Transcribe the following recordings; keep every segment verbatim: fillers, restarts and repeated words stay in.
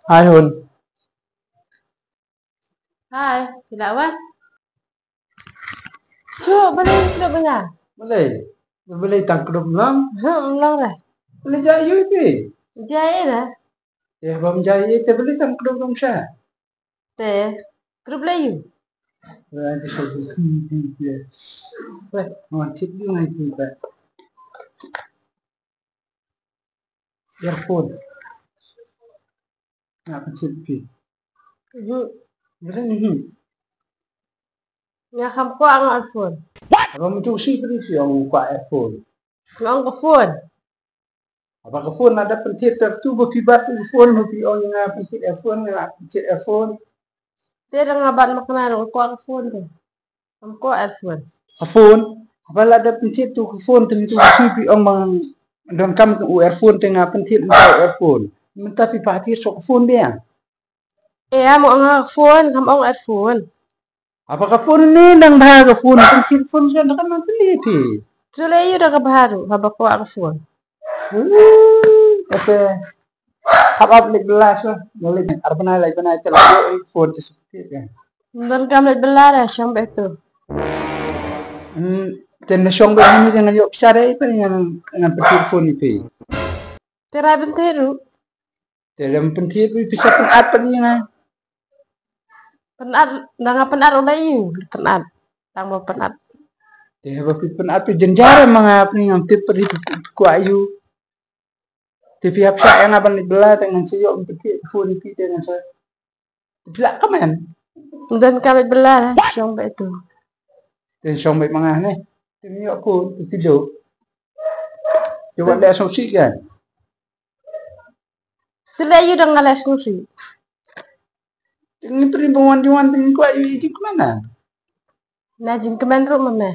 Hi, Hun. Hi, phi la wan? Shu, balei phi la wan? Balei? Balei tang kdup lam? Ha, lam lah. Balei jai ïa phi? Jai ïa lah. Ïa bam jai ïa te balei tang kdup lam sha. Te, kdup la ïa. Wah, te shu. Wah, wan tip ïa ngai tu ba. Earphone. Nga pynthit phi. Mhm. Nga khlem, mhm. Nga kham kwah nga earphone. Haba mynta u sih phi ong kwah earphone. Nga ong ka phone. Haba ka phone lada pynthit ter tu ba phi bat ka phone ba phi ong nga pynthit earphone, nga pynthit earphone. Te da nga bat ma kane nga kwah ka phone te. Ngam kwah earphone. Ka phone. Haba lada pynthit tu ka phone te tu sih phi ong ba donkam u earphone te nga pynthit mynta u earphone. Mynta phi pynthit shuh ka phone biang. Eh, ïa mo nga phone, ngam ong earphone. Haba ka phone ne dang bha ka phone, pynthit phone shuh da ka nang tuli phi. Tuli ïa da ka bha ruh, haba kwah ka phone. Hmm, kata. Hap ap leit bylla shuh. Nga leit ar bnai lai bnai te la ïoh phone te shu pynthit ka. Donkam leit bylla da shong beit tu. Hmm, te na shong beit ni te ngan ïoh pisa dei phi ngan ngan pynthit phone ïa phi. Te rai pynthit ruh. Te lem pynthit phi pisa pynat phi ngan. Pynat, da nga pynat u lai pynat. Tang ba pynat. Te ba phi pynat phi jynjar ma nga phi ngan tip phi kwah ïa u. Te phi hap shah ïa nga ban leit bylla te ngan sa ïoh pynthit phone phi te ngan sa. Te phi lah kmen. Donkam leit bylla shong beit tu. Te shong beit ma nga ne. Te ïoh phone te phi duh. Te wat leh sngewsih kan. Te leh ïa dang nga leh sngewsih. Te ngi prin ba wan jingwan te ngi kwah ïa jingkmen na. Na jingkmen ruh ma me.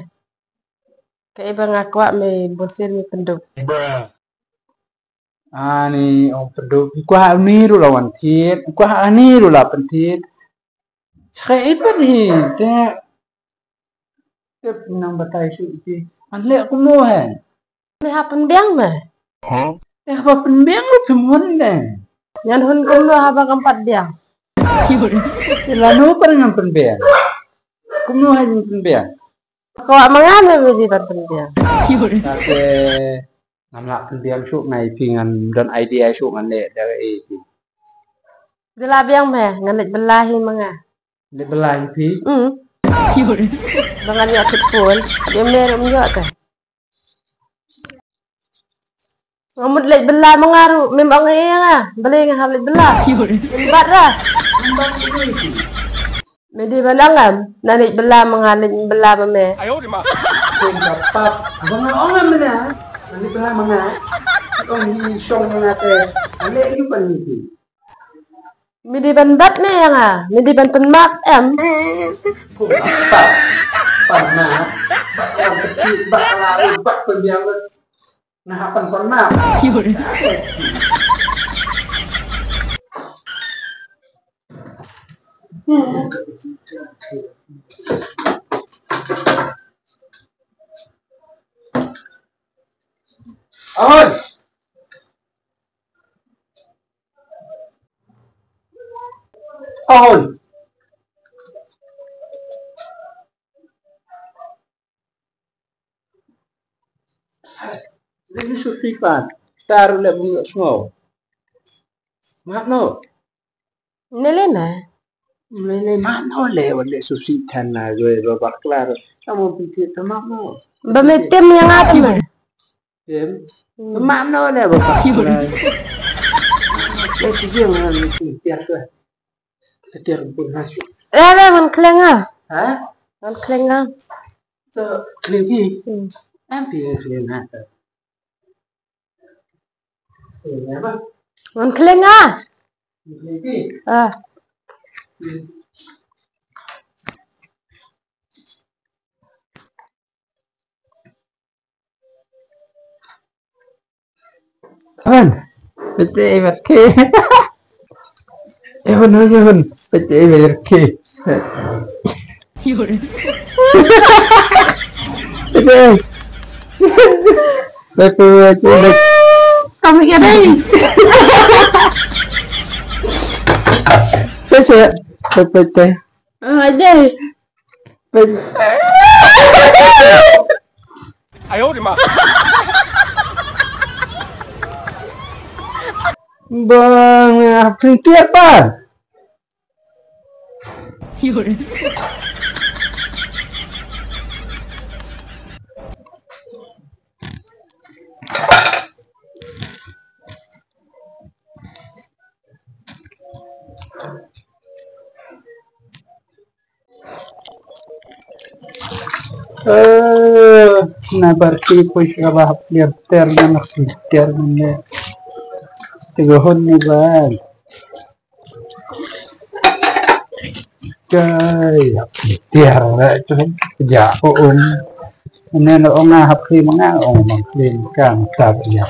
Kaei ba nga kwah me bun sien me pynduh. Ani ong pynduh, kwah ani ruh la wan thied, kwah ani ruh la pynthit. Sa kaei pat hi te. Tip nang batai shu iti. An leh kumno he? Me hap pynbiang me. Huh? Eh, haba pynbiang ruh phim hun ne. Ngan hun kumno haba kam pat biang. Lano pat ngan pynbiang. Kumno ha ngan pynbiang. Ko ma nga me me di ban pynbiang. Kate ngam lah pynbiang shuh ngai phi ngan don idea shuh ngan leh da ei phi. Di la biang me ngan leit bylla hi ma nga. Leit bylla hi phi? Hmm. Ba ngan ïa thit phone. Dia me ruh ïa ka. Nga mut leit bylla ma nga ruh mem ong ïa nga. Balei nga hap leit bylla? Mem bat ra. Me dei ban ong em na leit bylla ma nga leit bylla ma me. Ayo di ma. Ba nga ong em na leit bylla ma nga. Ong hi shong ma nga te. Leh ïa ban ni. Me dei ban bat ne ïa nga, me dei ban pynmap em. Ko ba pat, pat na, bat wan pynmap, bat la, bat pynbiang, nga hap ban pynmap. Oi. Oi. Lei ni sufi pan. Tar le bung sngo. Mat no. Nele na. Nele mat no le wan le sufi tan na joi ro baklar. Kamu piti tamak no. Ba me tem yang apa me? Em. Hmm. Mak no le ba ka. Le si jing ngan ni si tiar tu. Tiar pun nasi. Eh, le ngan klenga. Ha? Ngan klenga. So klengi. Hmm. Em pi klenga. Klenga ba. Ngan klenga. Klengi. Ah. Hmm. Hun, pete ibat ke. Hun, hun, hun, pete ibat ke. Pete. Peit, peit, peit, peit. Kami ka dei. Peit, peit, peit, peit, peit. Ah, dei. Peit. Bang, ah, printer pa. Eh, na barki poi ka ba hap liam ter na na ter na ne. Tiga hon ni ban. Kai, hap tiar la tu. Ja ko um. Ne lo nga hap kli manga ong mang kli kan ta ya.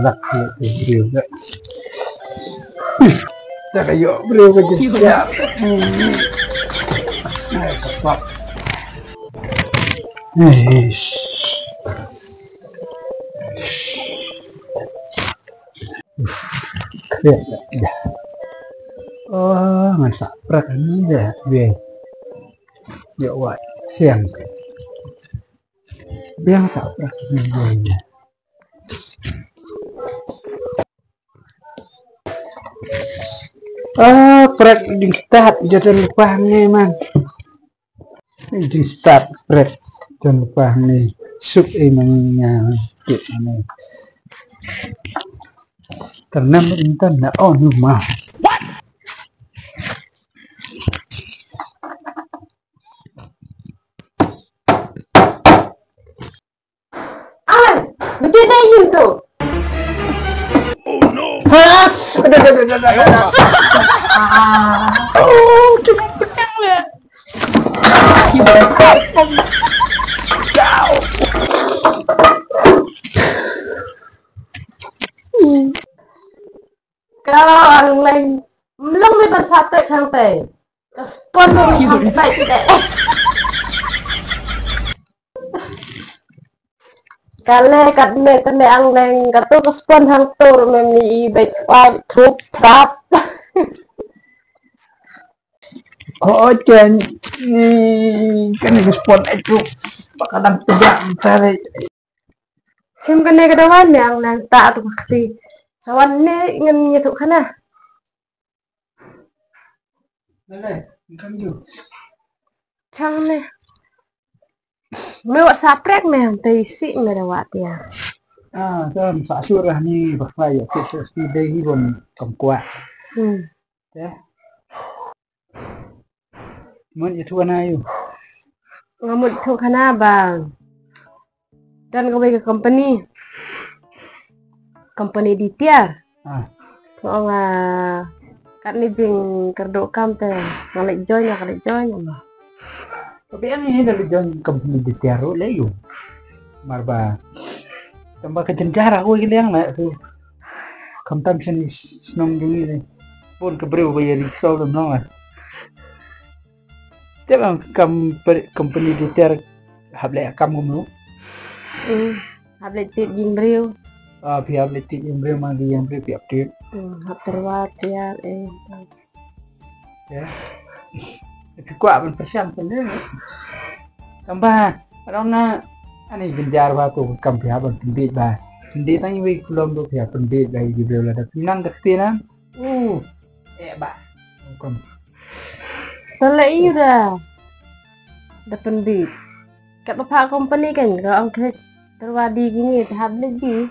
Lak le briew ka. Ta ka yo briew ka jin ya. Ai, ka pap. Eish. Kret dah. Oh, ngan sa prak ni dah. Biar. Ya, wah. Siang. Biang sa prak ni dah. Ah, prak ding start, jadon lupa ni man. Jingstad pret jon pah ni suk i manga kit ni. Ternam intan na on ma. Ai, betul dah you tu. Oh no. Ha? Aduh, aduh, aduh, aduh, aduh. Ah. Oh, cuma pedang lah. Ka ang leng mlong me ban sa tek hang te. Ka spon hang tek te. Ka le kat me te me ang leng ka tu ka spon hang tur me mi i bek wai thup tap. Oh, chen. Kan ka spon ai tu. Baka dang tejak tare. Chim kane ka dawan ne ang nang ta tu ka khti. Sawan ne ngan ngi tu khana. Nale, ngam ju. Chang ne. Me wat sa prek me ang te si me dawa tia. Ah, kan sa surah ni bakla ya ke so si dei hi bom kam kwa. Hmm. Ya. Mut ïathuh khana ïa u. Nga mut ïathuh khana ba don kawei ka company. Company ditiar. Ah. To nga kat ni jingkyrduh kam te nga leit join, nga leit join ma. Ka biang hi da leit join company ditiar ruh lei ïa u. Mar ba tang ba ka jynjar ha kawei ka liang na tu. Khamtam shane shnong jong ngi lei. Bun ka briew ba ïa ri shuwa lem nong ah. Te kam, kam, company ditiar hap leh kam kumno? Hmm, hap leh tip jingbriew. Ah, phi hap leh tip jingbriew, mang di jingbriew phi hap tip. Hmm, hap tyrwa tiar eh. Ya. Phi kwah ban pyrshang pynne. Tang ba, adong na, ani jynjar ba tu kam phi hap ban pynbiej ba. Pynbiej tang iwei kulom tu phi hap pynbiej ba i briew lada phi nang ka ktien. Uh, eh ba. Kam. Tang la i da. Da pynbiej. Kat ba pha company kan ka ong khe tyrwa di kine te hap leh di.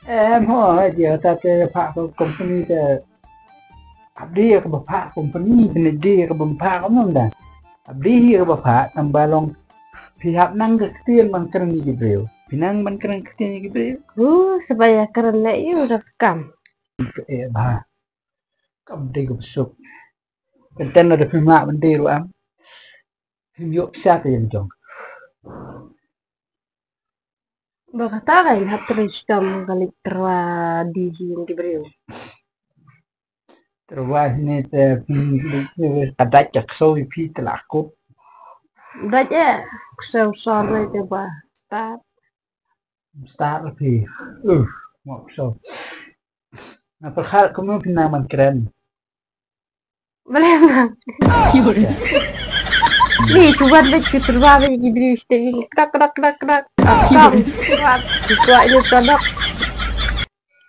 Em ho, dia ta te pha company te Abdi ka ba pha company, bini di ka ba pha ka mom da. Abdi hi ka ba pha, tang ba long phi hap nang ka ktien ban kren ïa ki briew. Phi nang ban kren ktien ïa ki briew. Hu, saba ïa kren leh ïa u da kam. Eh ba. Kam dei ka suk. Kenten da phi ma ban dei ruh am. Phim ïoh pisa te ïa jong. Ba kata ka ïa hap trei shitom ka leit tyrwa di hi ïa ki briew. Tyrwa hine te phi ka dait ka kso ïa phi te la kut. Dait eh, ksew sor dait eh ba. Start. Start phi. Uh, mo ksew. Na pyrkhat kumno phi nang ban kren. Balei nang? Ni chubat dait ki tyrwa dait ki bri state krak krak krak krak. Kam. Chubat. Chubat ni tadok.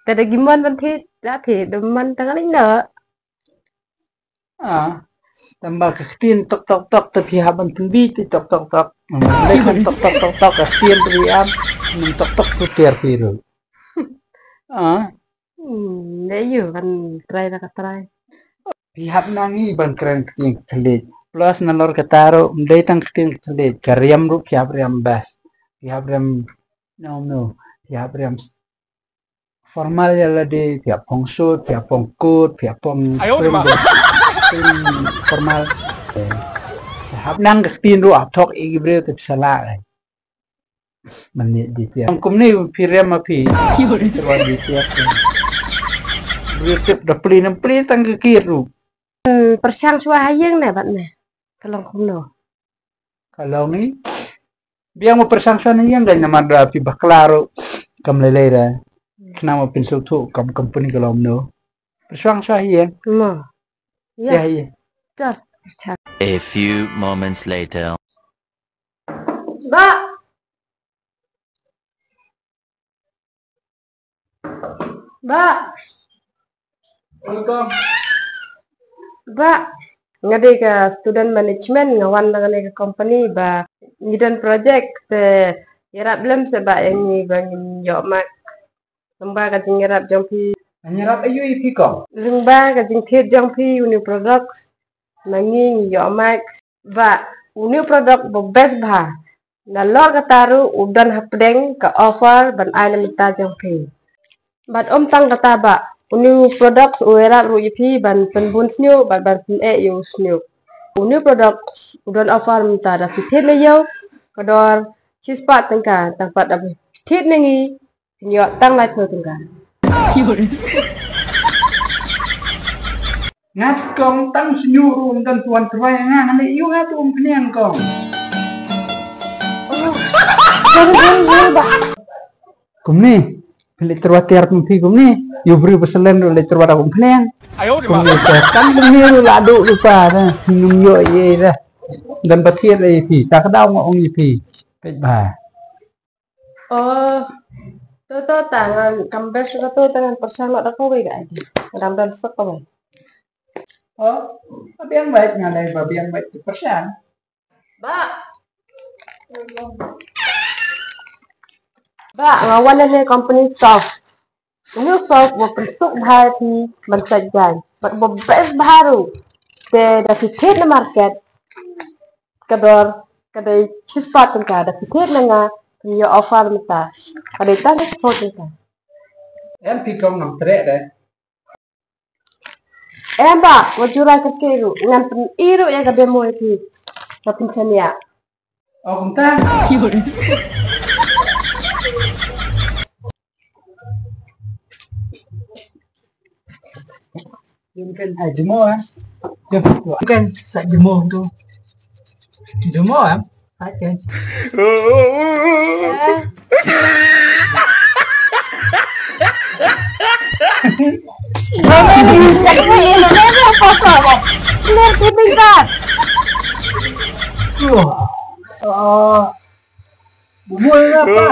Kada gimon ban thit, da thit, da man tangan ina. Ah, tang ba ka ktien tok tok tok te phi hap ban pynbeit te tok tok tok. Namar lei kan tok tok tok tok ka ktien te phi am, nang tok tok tu tiar phi ruh. Ah. Hmm, dei ïoh kan trai da ka trai. Phi hap nang ngi ban kren ktien ka thylliej. Plus nalor kata ruh, ym dei tang ktien ka thylliej, ka riam ruh phi hap riam best. Phi hap riam, no, no, phi hap riam formal ïa lade, phi hap phong suit, phi hap phong coat, phi hap phong Ayo, phi hap ma. Formal. Hap nang ka ktien ruh, hap thok ïa ki briew te phi sa lah. Mane di tiap. Kum ni phi riam ma phi. Terwa di tiap. Briew tip da pli nam pli tang ka kit ruh. Hmm, pyrshang shuwa ha ïing ne bad ne. Ka long kumno. Ka long ni. Biang mo pyrshang shuwa ha ïing dei namar da phi bakla ruh. Kam lei lei da. Khnang mo phin sngewthuh kam company ka long kumno. Pyrshang shuwa ha ïing. Mo. Ya, ya. Chal. A few moments later. Ba. Ba. Ba. Nga dei ka student management, nga wan na kane ka company ba ngi don project te ïarap lem se ba ïa ngi ba ngin ïoh mark. Lyngba ka jingïarap jong phi. Ngan ïarap aïu ïa phi kong? Lyngba ka jingthied jong phi u new product. Ma ngi ngi ïoh mark. Ba u new product ba best bha. Nalor kata ruh u don hapdeng ka offer ban ai na mynta jong phi. Bad ym tang kata ba u new product u ïarap ruh ïa phi ban pynbun snieh bad ban pyneh ïa u snieh. U new product u don offer mynta da phi thied na ïew ka dor shispah tyngka tang pat da phi thied na ngi phin ïoh tang laiphew tyngka. Ngat kong tang snieh ruh ym don tuan trai nga ngan ïoh nga tu um pniang kong. Kumne, phi leit tyrwa tiar kum phi kumne, ïoh briew ba selen ruh leit tyrwa da kum pniang. Kumne, tang kumne ruh la duh lypa da, phi num ïoh ïa da. Dan ba thied ïa phi, ta ka daw nga ong ïa phi. Peit ba. Oh, to to ta ngan kam best ka to ta ngan pyrshang noh da kawei ka idea. Ngan dam dam sek kawei. Oh, ba biang bait ngan ai ba biang bait pyrshang. Ba. Ba, nga wan na ne company soft. Une u soft u pynsuk bha ïa phi ban sait jaiñ. Bad u best bha ruh. Te da phi thied na market ka dor ka dei shispah tyngka, da phi thied na nga phin ïoh offer mynta ka dei tang shiphew tyngka. Em phi kong nang treh de. Em ba, wat ju rai kyrkieh ruh, ngan pyni ruh ïa ka demo ïa phi. Ba phin shaniah. Oh, kumta. Yung kan ai jemo ah. Yung kan sa jemo tu. Jemo ah. Sa kan. Oh. Bumul apa?